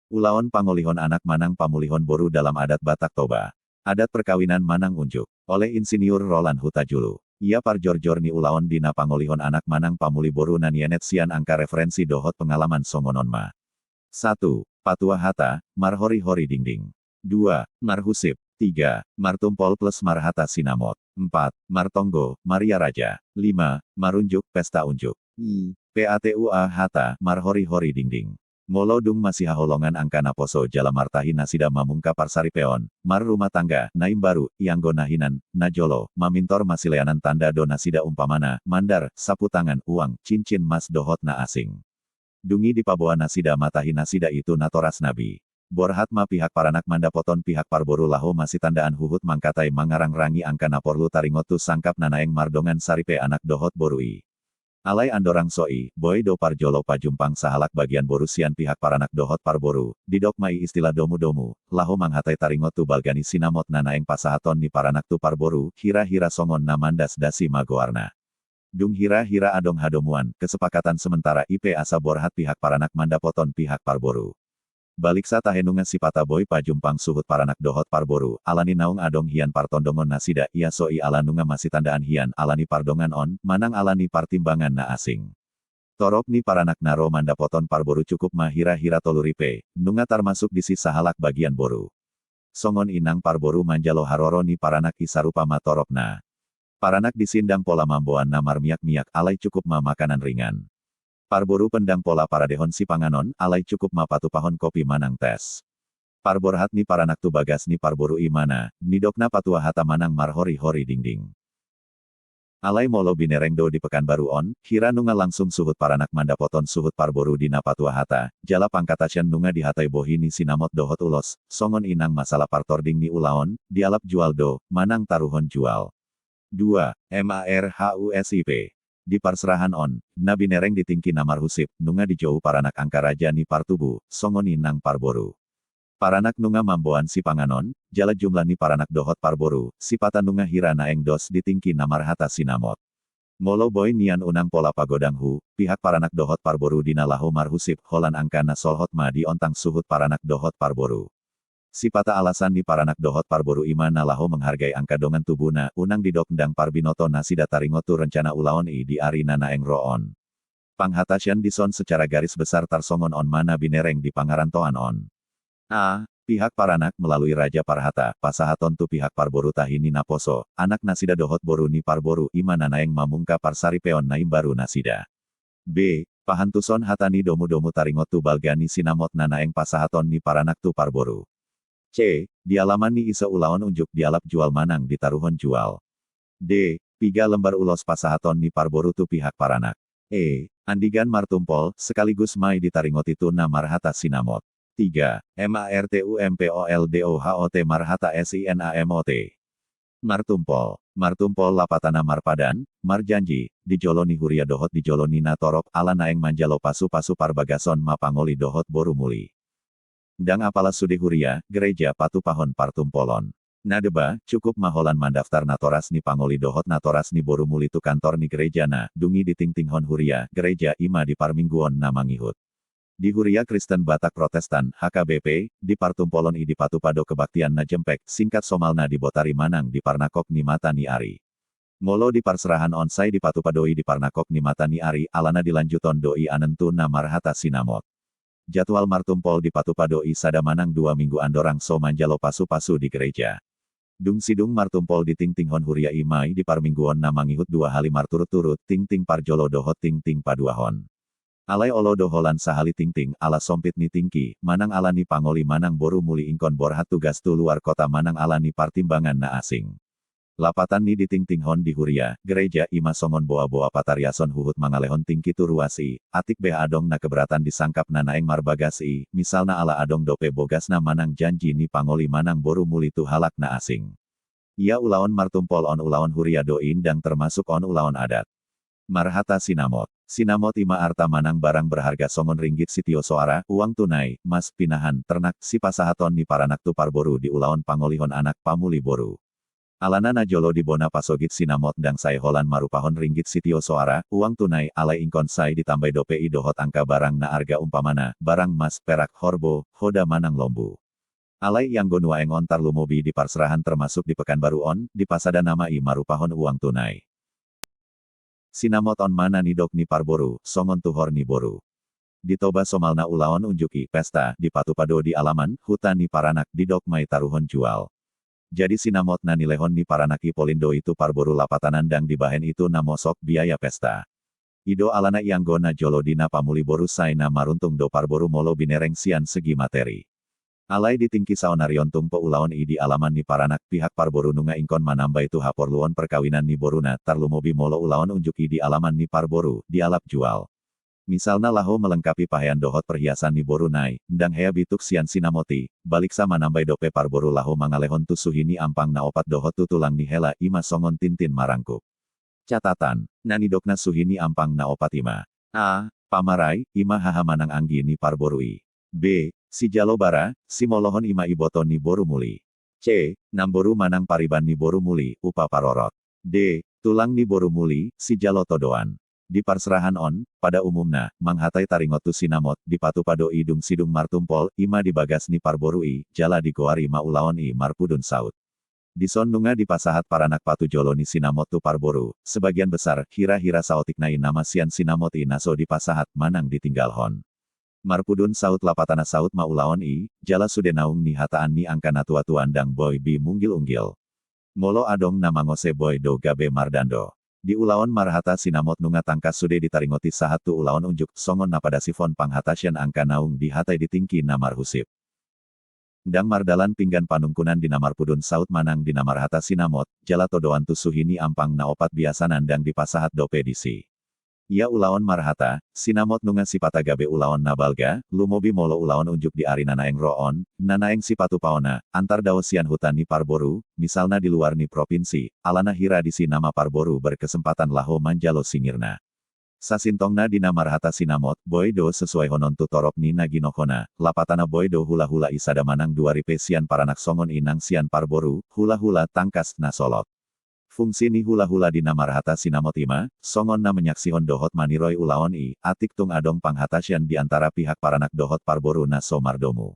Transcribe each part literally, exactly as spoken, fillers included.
Ulaon pangolihon anak manang pamulihon boru dalam adat Batak Toba. Adat perkawinan manang unjuk. Oleh Insinyur Roland Hutajulu. Ia parjorjor ni ulaon di na pangolihon anak manang pamuli boru na nienet sian angka referensi dohot pengalaman songon on ma. Satu, patua hata, marhori-hori dingding. Dua, marhusip. Tiga, martumpol plus marhata sinamot. Empat, martonggo, maria raja. Lima, marunjuk, pesta unjuk. I, P A T U A hata, marhori-hori dingding. Molo dung masihaholongan angka naposo jala martahi nasida mamungka parsaripeon, marrumah tangga, na imbaru, ianggo na hinan, najolo, mamintor masileanan tanda do nasida umpamana, mandar, sapu tangan, uang, cincin, mas dohot na asing. Dung i dipaboa nasida ma tahi nasida i tu natoras na bi. Borhat ma pihak paranak mandapothon pihak parboru laho masitandaan huhut mangkatai mangarangrangi angka na porlu taringot tu sangkap na naeng mardongan saripe anak dohot boru i. Alai andorang so i, boi do parjolo pajumpang sahalak bagian boru sian pihak paranak dohot parboru, didok ma i istilah domudomu, laho manghatai taringot tu balga ni sinamot na naeng pasahaton ni paranak tu parboru, hirahira songon na mandasdasi ma goarna. Dung hirahira adong hadomuan, kesepakatan sementara i pe asa borhat pihak paranak mandapothon pihak parboru. Baliksa tahe nunga sipata boi pajumpang suhut paranak dohot parboru, alani naung adong hian partondongon nasida, ia so i ala nunga masitandaan hian alani pardongan on, manang alani partimbangan na asing. Torop ni paranak na ro mandapothon parboru cukup ma hirahira tolu ripe, nunga tarmasuk disi sahalak bagian boru. Songon i nang parboru manjalo haroro ni paranak i sarupa ma toropna. Paranak disi ndang pola mamboan na marmiakmiak alai cukup ma makanan ringan. Parboru pe ndang pola paradehon sipanganon alai cukup ma patupahon kopi manang tes. Parborhat ni paranak tu bagas ni parboru i ma na nidokna patua hata manang marhori-hori dingding. Alai molo binereng do di Pekanbaru on, hira nunga langsung suhut paranak mandapothon suhut parboru di na patua hata, jala pangkatasian nunga dihatai bohi ni sinamot dohot ulos, songon i nang masalah partording ni ulaon, dialap jual do, manang taruhon jual. Dua, M A R H U S I P. Di parserahan on, na binereng di tingki na marhusip, nunga dijou paranak angka raja ni partubu, songon i nang parboru. Paranak nunga mamboan sipanganon, jala jumlah ni paranak dohot parboru, sipata nunga hira naeng dos di tingki na marhata sinamot. Molo boi nian unang pola pagodanghu, pihak paranak dohot parboru di na laho marhusip, holan angka na solhot ma diontang suhut paranak dohot parboru. Sipata alasan ni paranak dohot parboru i ma na laho menghargai angka dongan tubuna, unang didok ndang parbinoto nasida taringot tu rencana ulaon i di ari na naeng ro on. Panghatasian dison secara garis besar tarsongon on ma na binereng di pangarantoan on. A, pihak paranak melalui raja parhata, pasahaton tu pihak parboru tahi ni naposo, anak nasida dohot boru ni parboru i ma na naeng mamungka parsaripeon na imbaru nasida. B, pahantuson hata ni domudomu taringot tu balga ni sinamot na naeng pasahaton ni paranak tu parboru. C, di alaman ni ise ulaon unjuk dialap jual manang ditaruhon jual. D, piga lembar ulos pasahaton ni parboru tu pihak paranak. E, andigan martumpol, sekaligus ma i ditaringoti tu na marhata sinamot. Tiga, M A R T U M P O L D O H O T marhata S I N A M O T. Martumpol, martumpol lapatanna marpadan, marjanji, di jolo ni huria dohot di jolo ni na torop ala naeng manjalo pasupasu parbagason ma pangoli dohot boru muli. Ndang apala sude huria, gereja patupahon partumpolon. Na deba, cukup ma holan mandaftar natoras ni pangoli dohot natoras ni boru muli tu kantor ni gereja na, dung i ditingtinghon huria, gereja i ma di parmingguon na mangihut. Di Huria Kristen Batak Protestan, H K B P, di partumpolon i dipatupa do kebaktian na jempek, singkat somalna di botari manang di parnangkok ni mata ni ari. Molo di parserahan on sai dipatupa do i di parnangkok ni mata ni ari, alana dilanjuthon do i annon tu na marhata sinamot. Jadwal martumpol dipatupa do i sada manang dua minggu andorang so manjalo pasupasu di gereja. Dung sidung martumpol ditingtinghon huria i ma i di parmingguon na mangihut dua hali marturutturut, tingting parjolo dohot tingting paduahon. Alai olo do holan sahali tingting, ala sompit ni tingki, manang ala ni pangoli manang boru muli ingkon borhat tugas tu luar kota manang ala ni partimbangan na asing. Lapatan ni ditingtinghon di huria, gereja i ma songon boaboa patariason huhut mangalehon tingki tu ruas i, atik beha adong na keberatan di sangkap na naeng marbagas i, misalna ala adong dope bogasna manang janji ni pangoli manang boru muli tu halak na asing. Ia ulaon martumpol on ulaon huria do i, ndang termasuk on ulaon adat. Marhata sinamot. Sinamot i ma arta manang barang berharga songon ringgit sitio soara, uang tunai, mas, pinahan, ternak, sipasahaton ni paranak tu parboru di ulaon pangolihon anak pamuli boru. Alana na jolo di bona pasogit sinamot ndang sai holan marupahon ringgit sitio soara, uang tunai, alai ingkon sai ditambai dope i dohot angka barang na arga umpamana, barang mas, perak, horbo, hoda manang lombu. Alai ianggo nuaeng on tarlumobi di parserahan termasuk di Pekanbaru on, dipasada nama i marupahon uang tunai. Sinamot on ma na nidok ni parboru, songon tuhor ni boru. Di Toba somalna ulaon unjuk i, pesta, dipatupa do di alaman, huta ni paranak, didok ma i taruhon jual. Jadi sinamot na nilehon ni paranak i polin do i tu parboru lapatana ndang dibahen i tu na mosok biaya pesta. I do alana ianggo na jolo di na pamuli boru sai na maruntung do parboru molo binereng sian segi materi. Alai di tingki saonari on tung pe ulaon i di alaman ni paranak, pihak parboru nunga ingkon manambai tu haporluon perkawinan ni boruna, tarlumobi molo ulaon unjuk i di alaman ni parboru, dialap jual. Misalna laho melengkapi pahean dohot perhiasan ni boruna i, ndang hea bituk sian sinamot i, baliksa manambai dope parboru laho mangalehon tu suhi ni ampang na opat dohot tu tulang ni hela, i ma songon tintin marangkup. Catatan, na nidokna suhi ni ampang na opat i ma: A, pamarai, i ma haha manang anggi ni parboru i. B, sijalo bara, simolohon, i ma iboto ni boru muli. C, namboru manang pariban ni boru muli, upa parorot. D, tulang ni boru muli, sijalo todoan. Di parserahan on, pada umumna, manghatai taringot tu sinamot, dipatupa do i dung sidung martumpol, i ma di bagas ni parboru i, jala digoari ma ulaon i marpudun saut. Dison nunga dipasahat paranak patujolo ni sinamot tu parboru, sebagian besar, hira-hira saotik nai nama sian sinamot i na so dipasahat manang ditinggalhon. Marpudun saut lapatana saut ma ulaon i, jala sude naung nihataan ni angka na tua-tua ndang boi bi munggil-unggil. Molo adong na mangose boi do gabe mardando. Di ulaon marhata sinamot nunga tangkas sude ditaringoti sahat tu ulaon unjuk, songon na padasifon panghata sian angka naung dihatai di tingki na marhusip. Ndang mardalan pinggan panungkunan di na marpudun saut manang di na marhata sinamot, jala todoan tu suhi ni ampang na opat biasana ndang dipasahat dope disi. Ia ulaon marhata sinamot nunga sipata gabe ulaon na balga, lumobi molo ulaon unjuk di ari na naeng ro on, na naeng sipatupaonna, antar dao sian huta ni parboru, misalna di luar ni propinsi, alana hira disi nama parboru berkesempatan laho manjalo singirna. Sasintongna di na marhata sinamot, boi do sesuaihonon tu torop ni na ginokhona, lapatana boi do hula-hula i sada manang dua ripe sian paranak songon i nang sian parboru, hula-hula tangkas na solot. Fungsi ni hula-hula di na marhata sinamot i ma, songon na menyaksihon dohot maniroi ulaon i, atik tung adong panghata sian di antara pihak paranak dohot parboru na so mardomu.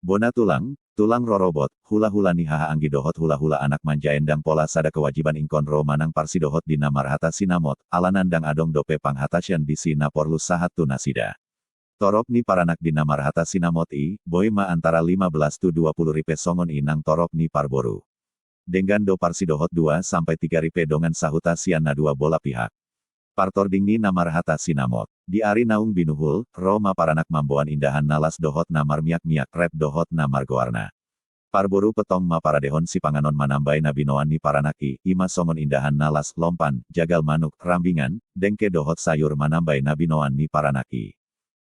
Bona tulang, tulang rorobot, hula-hula ni haha anggi dohot hula-hula anak manjae ndang pola sada kewajiban ingkon ro manang parsi dohot di na marhata sinamot, alana ndang adong dope panghata sian disi na porlu sahat tu nasida. Torop ni paranak di na marhata sinamot i, boi ma antara lima belas tu dua puluh ripe songon i nang torop ni parboru. Denggan do parsi dohot dua sampai tiga ripe dongan sahuta sian na dua bola pihak. Partording ni na marhata sinamot. Di ari naung binuhul, ro ma paranak mamboan indahan na las dohot na marmiak-miak, rep dohot na margoarna. Parboru pe tong ma paradehon sipanganon manambai na binoan ni paranak i, i ma songon indahan na las, lompan, jagal manuk, rambingan, dengke dohot sayur manambai na binoan ni paranak i.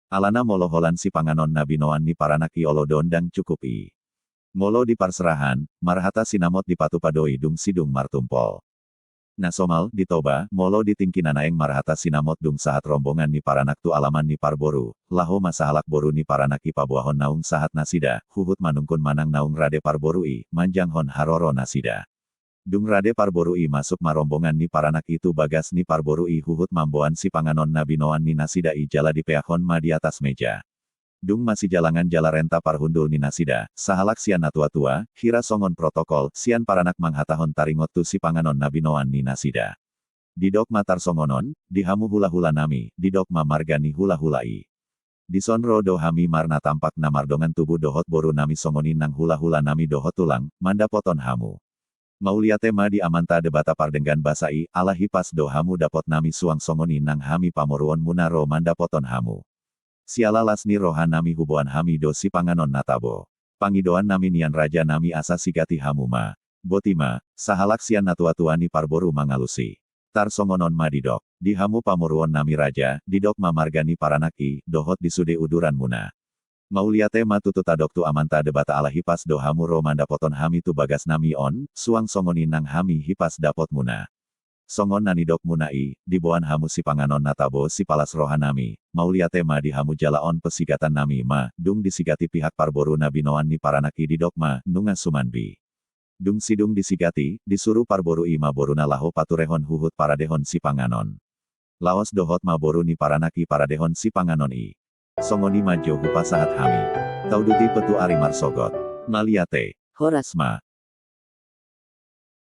Alana molo holan sipanganon na binoan ni paranak i olo do ndang cukup i. Molo di parserahan, marhata sinamot dipatupa do i dung sidung martumpol. Na somal, di Toba, molo di tingki na naeng marhata sinamot dung sahat rombongan ni paranak tu alaman ni parboru, laho ma sahalak boru ni paranak i paboahon naung sahat nasida, huhut manungkun manang naung rade parboru i, manjanghon haroro nasida. Dung rade parboru i masuk ma rombongan ni paranak i tu bagas ni parboru i huhut mamboan sipanganon na binoan ni nasida i jala dipeakhon ma di atas meja. Dung masijalangan jala renta parhundul ni nasida, sahalak sian na tua-tua, hira songon protokol, sian paranak manghatahon taringot tu sipanganon na binoan ni nasida. Didok ma tarsongon on, di hamu hula-hula nami, didok ma marga ni hula-hula i. Dison ro do hami marnatampak na mardongan tubu dohot boru nami songon i nang hula-hula nami dohot tulang, mandapothon hamu. Mauliate ma di Amanta Debata pardenggan basa i, ala hipas do hamu dapot nami suang songon i nang hami pamoruon muna ro mandapothon hamu. Siala las ni roha nami huboan hami do sipanganon na tabo. Pangidoan nami nian raja nami asa sigati hamu ma. Boti ma, sahalak sian na tua-tua ni parboru mangalusi. Tarsongon on ma didok, di hamu pamoruon nami raja, didok ma marga ni paranak i, dohot di sude uduran muna. Mauliate ma tutu tadok tu Amanta Debata ala hipas do hamu ro mandapothon hami tu bagas nami on, suang songon i nang hami hipas dapot muna. Songon na nidok muna i, diboan hamu sipanganon na tabo sipalas roha nami, mauliate ma di hamu jala on pe sigatan nami ma, dung disigati pihak parboru na binoan ni paranak i didok ma, nunga suman bi. Dung sidung di Sigati, disuru parboru i ma boruna laho paturehon huhut paradehon sipanganon. Laos dohot ma boru ni paranak i paradehon sipanganon i. Songon i ma jo hupasahat hami. Tauduti pe tu ari marsogot. Mauliate. Horas ma.